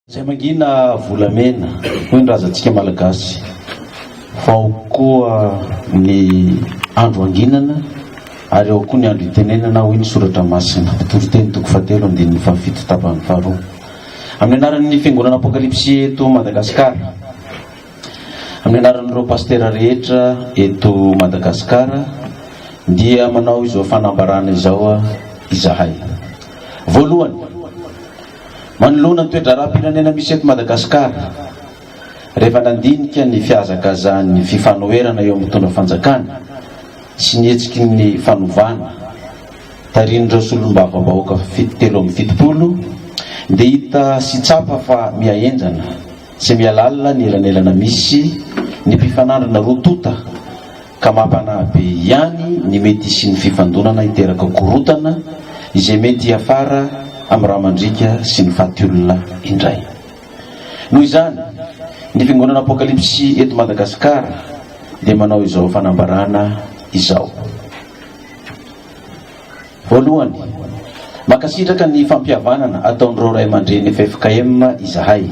Izay mangina volamena, hoy ny razantsika malagasy, fa ao koa ny andro hanginana ary ao koa ny andro hitenenana, hoy ny soratra masina. Mpitoriteny toko fahatelo andininy fahafito tapany faharoa. Amin'ny anaran'ny Fiangonana Apokalypsy eto Madagasikara, amin'ny anaran'ireo pastera rehetra eto Madagasikara dia manao izao fanambarana izao izahay. Voalohany, Manoloana ny toe-draharaham-pirenena misy eto Madagasikara, rehefa nandinika ny fihazakazahan'ny fifanoherana eo amin'ny mpitondra fanjakana sy ny hetsiky ny fanovana tarihin'ireo solombavambahoaka 73 dia hita sy tsapa fa miha-henjana sy miha-lalina ny elanelana misy ny mpifanandrina roa tonta ka mampanahy be ihany ny mety hisian'ny fifandonana hiteraka korontana izay mety hiafara amin'ny rà mandriaka sy ny faty olona indray. Noho izany, ny Fiangonana Apokalypsy eto Madagasikara dia manao izao fanambarana izao. Voalohany, mankasitraka ny fampihavanana ataon'ireo ray aman-dreny ffkm izahay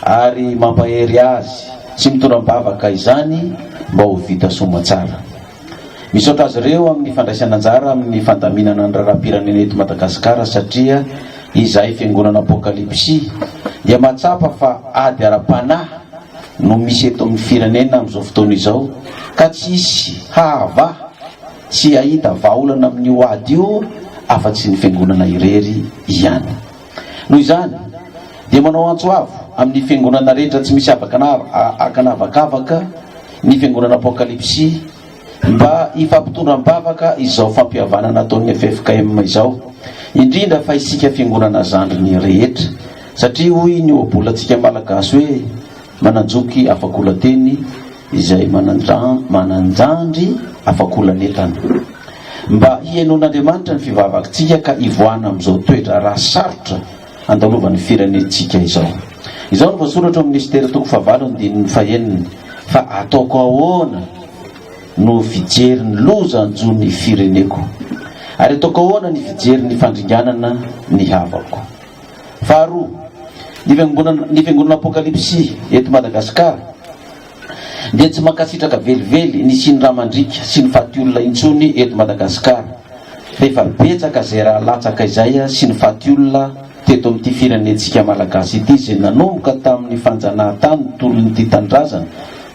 ary mampahery azy sy mitondra am-bavaka izany mba ho vita soamantsara. Misaotra azy ireo amin'ny fandraisana anjara amin'ny fandaminana ny raharaham-pirenena eto Madagasikara satria izahay Fiangonana Apokalypsy dia mahatsapa fa ady ara-panahy no misy eto amin'ny firenena amin'izao fotoana izao ka tsy hisy hahavaha Tsy hahita vahaolana amin'io ady io afa-tsy ny Fiangonana irery ihany. Noho izany, dia manao antso avo amin'ny Fiangonana rehetra tsy misy ankanavakavaka ny Fiangonana Apokalypsy mba hifampitondra am-bavaka izao fampihavanana ataon'ny ffkm izao, indrindra fa isika Fiangonana zandriny rehetra, satria hoy ny ohabolantsika Malagasy hoe, Manan-joky afak'olan-teny izay manan-jandry afak'olan'entana. Mba hihenoan'Andriamanitra ny fivavakintsika ka hivoahana amin'izao toe-draharaha sarotra andalovan'ny firenentsika izao. Izao no voasoratra ao amin'ny Estera toko fahavalo andininy fahenina, Fa ataoko ahoana no fijery ny loza hanjo ny fireneko? Ary ataoko ahoana ny fijery ny fandringanana ny havako? Faharoa, ny fiangonana ny fiangonana Apokalypsy eto Madagasikara dia tsy mankasitraka velively ny hisian'ny rà mandriaka sy ny faty olona intsony eto Madagasikara fa efa betsaka izay rà latsaka izay sy ny faty olona teto amin'ity firenentsika Malagasy ity izay nanomboka tamin'ny fanjanahantany tolon'ity tanindrazana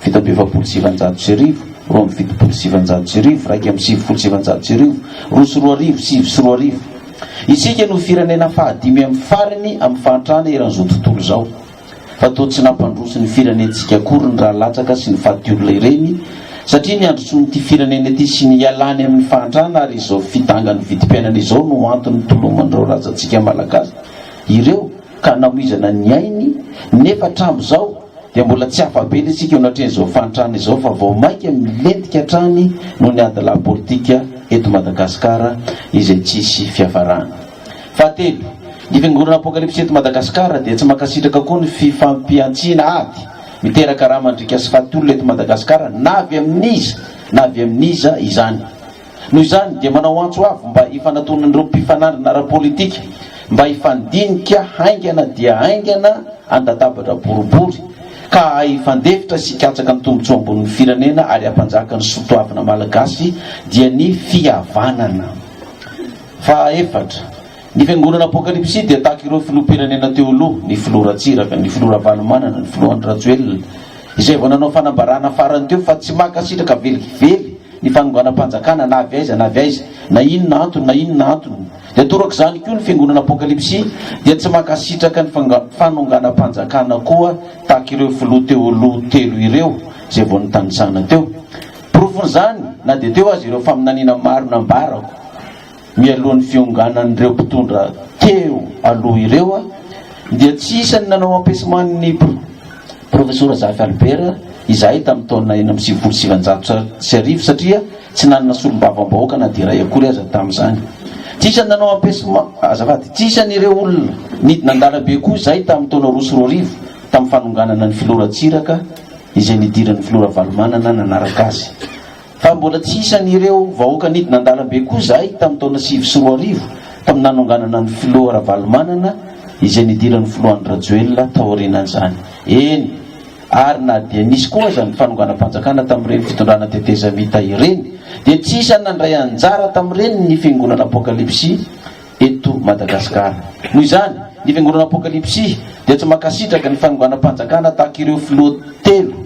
1947, 1972, 1991, 2002, 2009. Isika no firenena fahadimy amin'ny farany amin'ny fahantrana eran'izao tontolo izao. Fa toa tsy nampandroso ny firenentsika akory ny rà latsaka sy ny faty olona ireny, satria ny handrosoan'ity firenena ity sy ny hialany amin'ny fahantrana ary izao fidangan'ny vidim-piainana izao no antony nitoloman'ireo razantsika Malagasy ireo ka namoizana ny ainy nefa hatramin'izao dia mbola tsy afa-bela isika eo anatrehan'izao fahantrana izao fa vao mainka milentika hatrany noho ny adilahy politika eto Madagasikara izay tsisy fiafarana. Fahatelo, ny Fiangonana Apokalypsy eto Madagasikara dia tsy mankasitraka koa ny fifampihantsiana ady miteraka rà mandriaka sy faty olona eto Madagasikara na avy amin'iza na avy amin'iza izany. Noho izany dia manao antso avo mba hifanatonan'ireo mpifanandrina ara-politika mba hifandinika haingana dia haingana an-databatra boribory ka hahay hifandefitra sy hikatsaka ny tombontsoa ambonin'ny firenena ary hampanjaka ny soa toavina malagasy dia ny fihavanana. Fahaefatra, ny Fiangonana Apokalypsy dia tahaka ireo filoham-pirenena teo aloha, ny filoha Ratsiraka, ny filoha Ravalomanana, ny filoha Andry Rajoelina, izay vao nanao fanambarana farany teo fa tsy mankasitraka velively ny fanonganam-panjakana na avy aiza na avy aiza, na inona antony na inona antony. Dia torak'izany koa ny Fiangonana Apokalypsy dia tsy mankasitraka ny fanonganam-panjakana koa tahaka ireo filoha teo aloha telo ireo izay vao notanisana teo. Porofon'izany na dia teo aza ireo faminaniana maro nambarako mialoha ny fionganan'ireo mpitondra teo aloha ireo dia tsy isan'ny nanao ampesimany ny Profesora Zafy Albert izahay tamin'ny taona 1996 satria tsy nanana solombavambahoaka na dia iray akory aza tamin'izany. Tsy isan'ny nanao ampesimany, azafady, tsy isan'ireo olona nidina an-dalambe koa izahay tamin'ny taona 2002 tamin'ny fanonganana ny filoha Ratsiraka izay nidiran'ny filoha Ravalomanana nanaraka azy. Fa mbola tsy isan'ireo vahoaka nidina an-dalambe koa izahay tamin'ny taona 2009 tamin'ny nanonganana ny filoha Ravalomanana. izay nidiran'ny filoha Andry Rajoelina taorianan'izany. Eny, ary na dia nisy koa aza ny fanonganam-panjakana tamin'ireny fitondrana tetezamita ireny, dia tsy isan'ny nandray anjara tamin'ireny ny Fiangonana Apokalypsy eto Madagasikara. Noho izany, ny Fiangonana Apokalypsy dia tsy mankasitraka ny fanonganam-panjakana tahaka ireo filoha telo,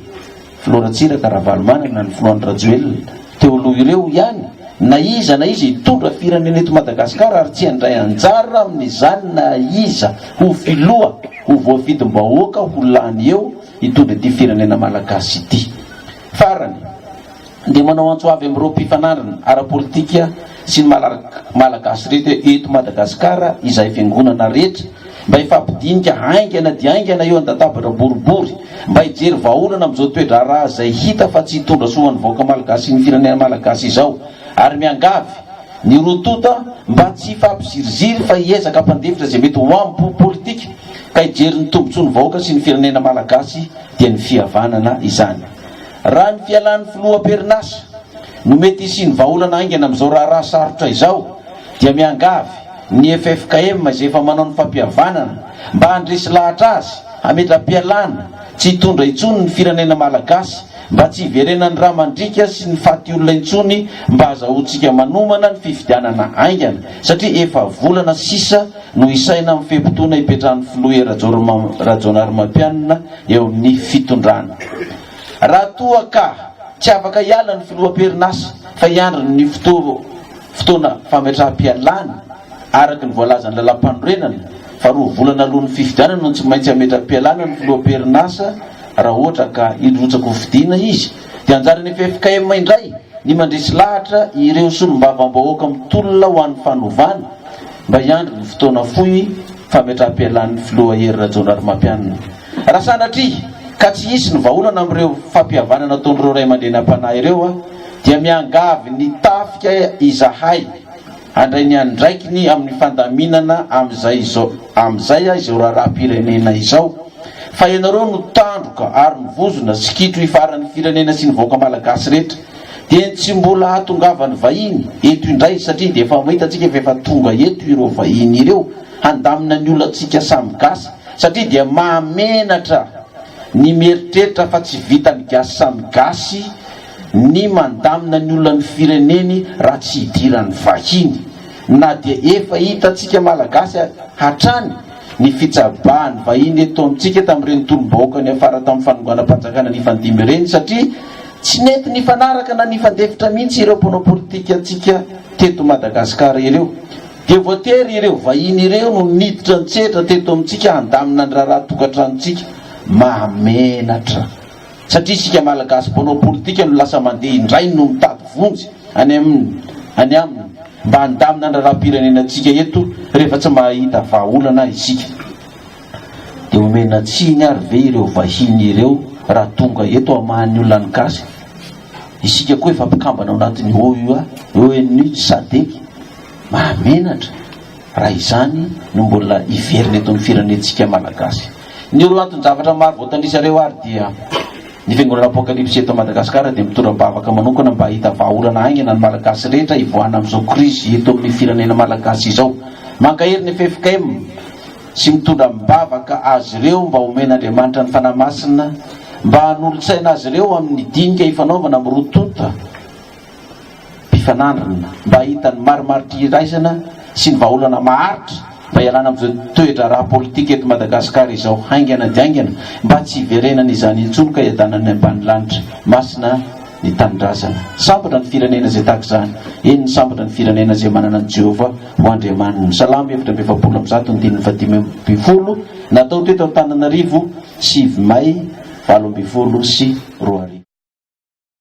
Filoha Ratsiraka, Ravalomanana, ny filoha Andry Rajoelina, teo aloha ireo ihany, na iza na iza hitondra firenena eto Madagasikara ary tsy handray anjara amin'izany na iza ho filoha ho voafidim-bahoaka ho lany eo hitondra ity firenena malagasy ity. Farany, dia manao antso avy amin'ireo mpifanandrina ara-politika sy ny Malagasy rehetra eto Madagasikara izahay fiangonana rehetra mba hifampidinika haingana dia haingana eo an-databatra boribory mba hijery vahaolana amin'izao toe-draharaha izay hita fa tsy hitondra soa ho an'ny vahoaka Malagasy sy ny firenena Malagasy izao ary miangavy ny roa tonta mba tsy hifampiziriziry fa hiezaka hampandefitra izay mety ho ambo politika ka hijery ny tombontsoan'ny vahoaka sy ny firenena Malagasy dia ny fihavanana izany. Raha ny fialan'ny filoha am-perinasa no mety hisian'ny vahaolana haingana amin'izao raharaha sarotra izao dia miangavy ny ffkm izay efa manao ny fampihavanana mba handresy lahatra azy hametra-pialana tsy hitondra intsony ny firenena malagasy mba tsy hiverenan'ny ra mandriaka sy ny faty olona intsony mba hazahoantsika manomana ny fifidianana haingana satria efa volana sisa no isaina amin'ny fe-potoana hipetrahan'ny filoha Hery Rajaonarimampianina eo amin'ny fitondrana. Raha toa ka tsy afaka hiala ny filoha am-perinasa fa hiandry ny fotoana fametraham-pialana araka ny voalazan'ny lalàmpanorenana fa roa volana alohan'ny fifidianana no tsy maintsy hametra-pialana ny filoha am-perinasa raha ohatra ka hirotsaka ho fidiana izy dia anjaran'ny ffkm indray ny mandresy lahatra ireo solombavambahoaka mitolona ho an'ny fanovana mba hiandry ny fotoana fohy fametraham-pialan'ny filoha Hery Rajaonarimampianina. Raha sanatria ka tsy hisy ny vahaolana amin'ireo fampihavanana ataon'ireo ray aman-dreny am-panahy ireo dia miangavy ny tafika izahay handray ny andraikiny amin'ny fandaminana amin'izay izao amin'izay izao raharaham-pirenena izao fa ianareo no tandroka ary ny vozona sy kitro ifaran'ny firenena sy ny vahoaka malagasy rehetra dia ny tsy mbola hahatongavan'ny vahiny eto indray satria dia efa mahita antsika fa efa tonga eto ireo vahiny ireo handamina ny olantsika samy gasy satria dia mahamenatra ny mieritreritra fa tsy vitan'ny gasy samy gasy ny mandamina ny olan'ny fireneny raha tsy hidiran'ny vahiny na dia efa hitantsika malagasy hatrany ny fitsabahan'ny vahiny eto amintsika tamin'ireny tolom-bahoaka niafara tamin'ny fanonganam-panjakana nifandimby ireny satria tsy nety nifanaraka na nifandefitra mihitsy ireo mpanao politikantsika teto Madagasikara ireo Dia voatery ireo vahiny ireo no niditra an-tsehatra teto amintsika handamina ny raharaha tokantranontsika. Mahamenatra. Satria isika Malagasy mpanao politika no lasa mandeha indray no mitady vonjy any aminy any aminy mba handamina ny raharaham-pirenenantsika eto rehefa tsy mahita vahaolana isika. Dia omena tsiny ary ve ireo vahiny ireo raha tonga eto hamaha ny olan'ny gasy? Isika koa efa mpikambana ao anatin'ny OUA, ONU, Sadec. Mahamenatra raha izany no mbola hiverina eto amin'ny firenentsika Malagasy. Ny ireo anton-javatra maro voatanisa ireo ary dia ny Fiangonana Apokalypsy eto Madagasikara dia mitondra am-bavaka manokana mba hahita vahaolana haingana ny Malagasy rehetra hivoahana amin'izao krizy eto amin'ny firenena Malagasy izao. Mankahery ny ffkm sy mitondra am-bavaka azy ireo mba homen'Andriamanitra ny Fanahy Masina mba hanolo-tsaina azy ireo amin'ny dinika ifanaovana amin'ny roa tonta. mpifanandrina mba hahita ny marimaritra iraisana sy ny vahaolana maharitra mba hialana amin'izao toe-draharaha politika eto Madagasikara izao haingana dia haingana mba tsy hiverenana izany intsony ka hiadanan'ny ambanilanitra masina ny tanindrazana. Sambatra ny firenena izay tahaka izany, eny sambatra ny firenena izay manana an'i Jehovah ho Andriamaniny. Salamo 144 andininy faha-15 natao teto Antananarivo 9 may 2018.